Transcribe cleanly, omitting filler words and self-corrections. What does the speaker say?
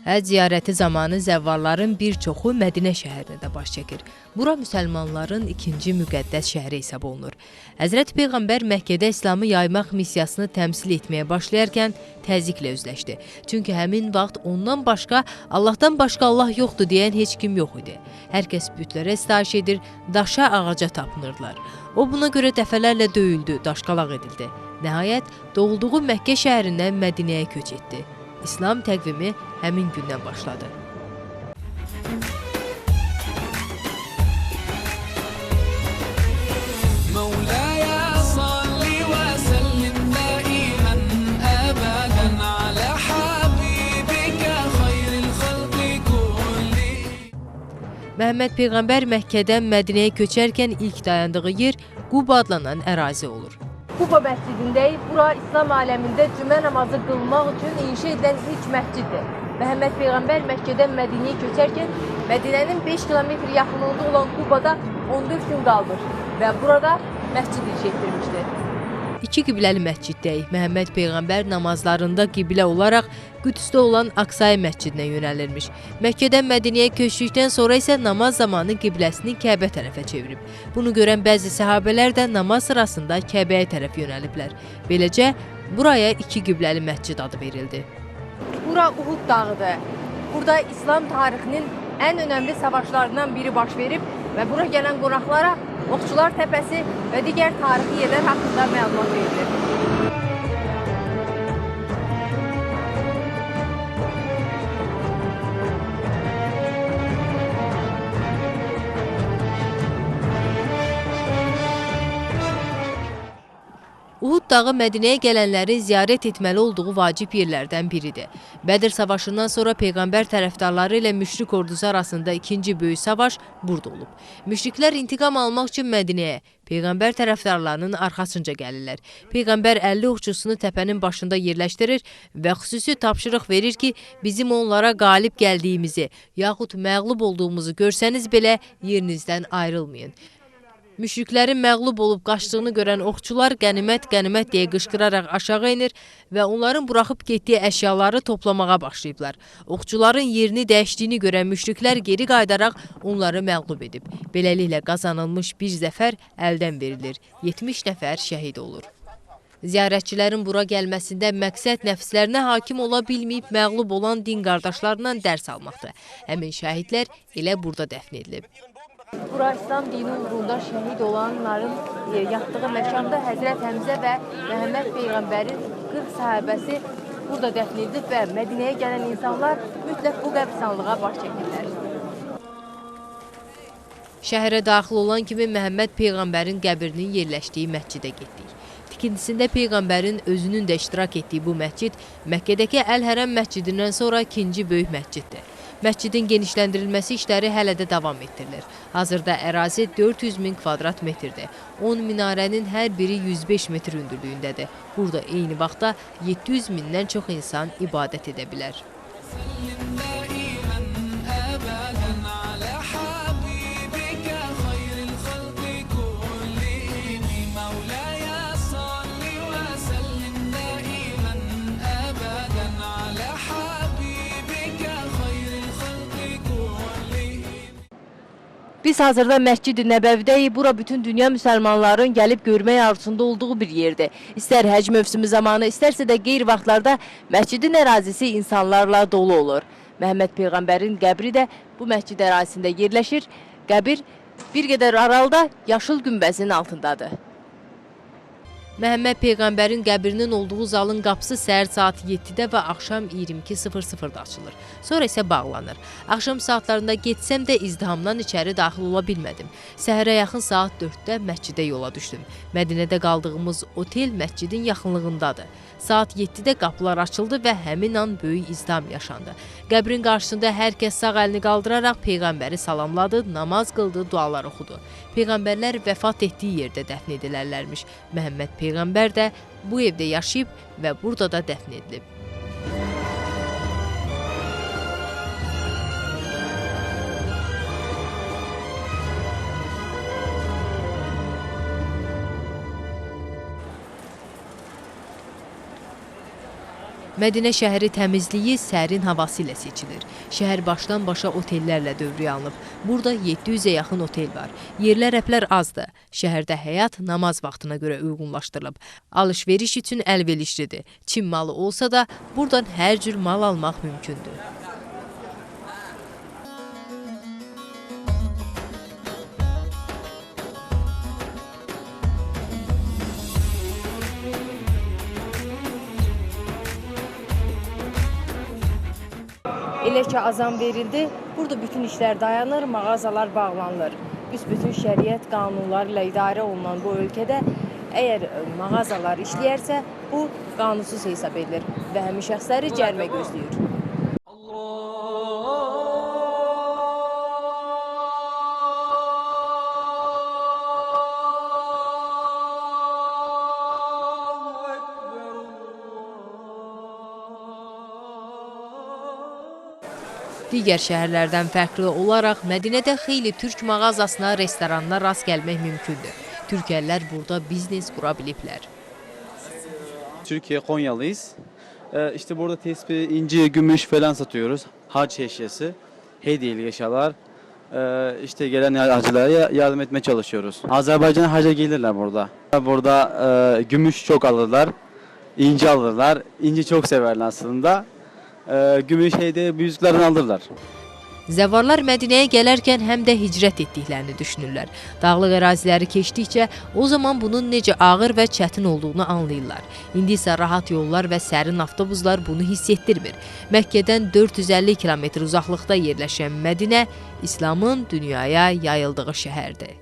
Həcc ziyarəti zamanı zəvvarların bir çoxu Mədinə şəhərinə də baş çəkir. Bura müsəlmanların ikinci müqəddəs şəhəri hesab olunur. Həzrəti Peyğəmbər Məkkədə İslamı yaymaq missiyasını təmsil etməyə başlayarkən təzyiqlə üzləşdi. Çünki həmin vaxt ondan başqa, Allahdan başqa Allah yoxdur deyən heç kim yox idi. Hər kəs bütlərə sitayiş edir, daşa, ağaca tapınırdılar. O buna görə dəfələrlə döyüldü, daşqalaq edildi. Nəhayət, doğulduğu Məkkə şəhərindən Mədinəyə köç etdi. İslam təqvimi həmin gündən başladı. Məhəmməd Peyğəmbər Məkkədən Mədinəyə köçərkən ilk dayandığı yer Quba adlanan ərazi olur. Quba məscidindəyik. Bura İslam aləmində cümə namazı qılmaq üçün inşa edilən ilk məsciddir. Məhəmməd Peyğəmbər Məkkədən Mədinəyə köçərkən Mədinənin 5 kilometr yaxınlığında olan Qubada 14 gün qalmış və burada məscid inşa etdirmişdi. İki qibləli məsciddəyik. Məhəmməd Peyğəmbər namazlarında qiblə olaraq Qüdsdə olan Aksaya məscidinə yönəlirmiş. Məkkədən Mədinəyə köçdükdən sonra isə namaz zamanı qibləsini Kəbə tərəfə çevirib. Bunu görən bəzi səhabələr də namaz sırasında Kəbəyə tərəf yönəliblər. Beləcə, buraya iki qibləli məscid adı verildi. Bura Uhud dağıdır. Burada İslam tarixinin ən önəmli savaşlarından biri baş verib və bura gələn qonaqlara Oxçular Təpəsi və digər tarixi yerlər haqqında məlumat verilir. Uhud dağı Mədinəyə gələnlərin ziyarət etməli olduğu vacib yerlərdən biridir. Bədir savaşından sonra Peyğəmbər tərəfdarları ilə müşrik ordusu arasında ikinci böyük savaş burada olub. Müşriklər intiqam almaq üçün Mədinəyə, Peyğəmbər tərəfdarlarının arxasınca gəlirlər. Peyğəmbər 50 oxçusunu təpənin başında yerləşdirir və xüsusi tapşırıq verir ki, bizim onlara qalib gəldiyimizi, yaxud məğlub olduğumuzu görsəniz belə yerinizdən ayrılmayın. Müşriklərin məğlub olub qaçdığını görən oxçular qənimət, qənimət deyə qışqıraraq aşağı enir və onların buraxıb getdiyi əşyaları toplamağa başlayıblar. Oxçuların yerini dəyişdiyini görən müşriklər geri qayıdaraq onları məğlub edib. Beləliklə qazanılmış bir zəfər əldən verilir. 70 nəfər şəhid olur. Ziyarətçilərin bura gəlməsində məqsəd nəfslərinə hakim ola bilməyib məğlub olan din qardaşlarından dərs almaqdır. Həmin şəhidlər elə burada dəfn edilib. Bura İslam dini uğrunda şəhid olanların yatdığı məkanda Həzrət Həmzə və Məhəmməd Peyğəmbərin 40 sahabəsi burada dəfn edilib və Mədinəyə gələn insanlar mütləq bu qəbristanlığa baş çəkirlər. Şəhərə daxil olan kimi Məhəmməd Peyğəmbərin qəbrinin yerləşdiyi məscidə getdik. Tikintisində Peyğəmbərin özünün də iştirak etdiyi bu məscid Məkkədəki Əl-Hərəm məscidindən sonra ikinci böyük məsciddir. Məscidin genişləndirilməsi işləri hələ də davam etdirilir. Hazırda ərazi 400 min kvadrat metrdir. 10 minarənin hər biri 105 metr hündürlüyündədir. Burada eyni vaxtda 700 mindən çox insan ibadət edə bilər. Biz hazırda Məscid-i Nəbəvidəyik. Bura bütün dünya müsəlmanların gəlib görmək arzusunda olduğu bir yerdir. İstər həcc mövsümü zamanı, istərsə də qeyri vaxtlarda məscidin ərazisi insanlarla dolu olur. Məhəmməd Peyğəmbərin qəbri də bu məscid ərazisində yerləşir. Qəbir bir qədər aralıda yaşıl günbəzin altındadır. Məhəmməd Peyğəmbərin qəbrinin olduğu zalın qapısı səhər saat 7-də və axşam 22:00-da açılır. Sonra isə bağlanır. Axşam saatlarında getsəm də izdihamdan içəri daxil ola bilmədim. Səhərə yaxın saat 4-də məscidə yola düşdüm. Mədinədə qaldığımız otel məscidin yaxınlığındadır. Saat 7-də qapılar açıldı və həmin an böyük izdiham yaşandı. Qəbrin qarşısında hər kəs sağ əlini qaldıraraq Peyğəmbəri salamladı, namaz qıldı, dualar oxudu. Peyğəmbərlər vəfat etdiyi yerdə dəfn edilərlərmiş. Məhəmməd Peyğəmbər də bu evdə yaşayıb və burada da dəfn edilib. Mədinə şəhəri təmizliyi, sərin havası ilə seçilir. Şəhər başdan başa otellərlə dövrəyə alınıb. Burada 700-ə yaxın otel var. Yerli ərəblər azdır. Şəhərdə həyat namaz vaxtına görə uyğunlaşdırılıb. Alış-veriş üçün əlverişlidir. Çin malı olsa da buradan hər cür mal almaq mümkündür. Elə ki azan verildi, burada bütün işlər dayanır, mağazalar bağlanır. Büsbütün şəriət qanunları ilə idarə olunan bu ölkədə əgər mağazalar işləyərsə, bu qanunsuz hesab edilir və həmin şəxsləri cərimə gözləyir. Digər şəhərlərdən fərqli olaraq Mədinədə xeyli türk mağazasına, restoranına rast gəlmək mümkündür. Türkəlilər burada biznes qura biliblər. Türkiye Konyalıyız. İşte burada tespih, inci, gümüş falan satıyoruz. Hac eşyası, hediyelik eşyalar. İşte gelen hacılara yardım etmeye çalışıyoruz. Azerbaycan'a haca gelirler burada. Burada gümüş çok alırlar, inci alırlar. İnci çok severler aslında. Gümüş hediye büyüzüklerini alırlar. Zəvvarlar Mədinəyə gələrkən həm də hicrət etdiklərini düşünürlər. Dağlıq əraziləri keçdikcə o zaman bunun necə ağır və çətin olduğunu anlayırlar. İndi isə rahat yollar və sərin avtobuslar bunu hiss etdirmir. Məkkədən 450 kilometr uzaqlıqda yerləşən Mədinə İslamın dünyaya yayıldığı şəhərdir.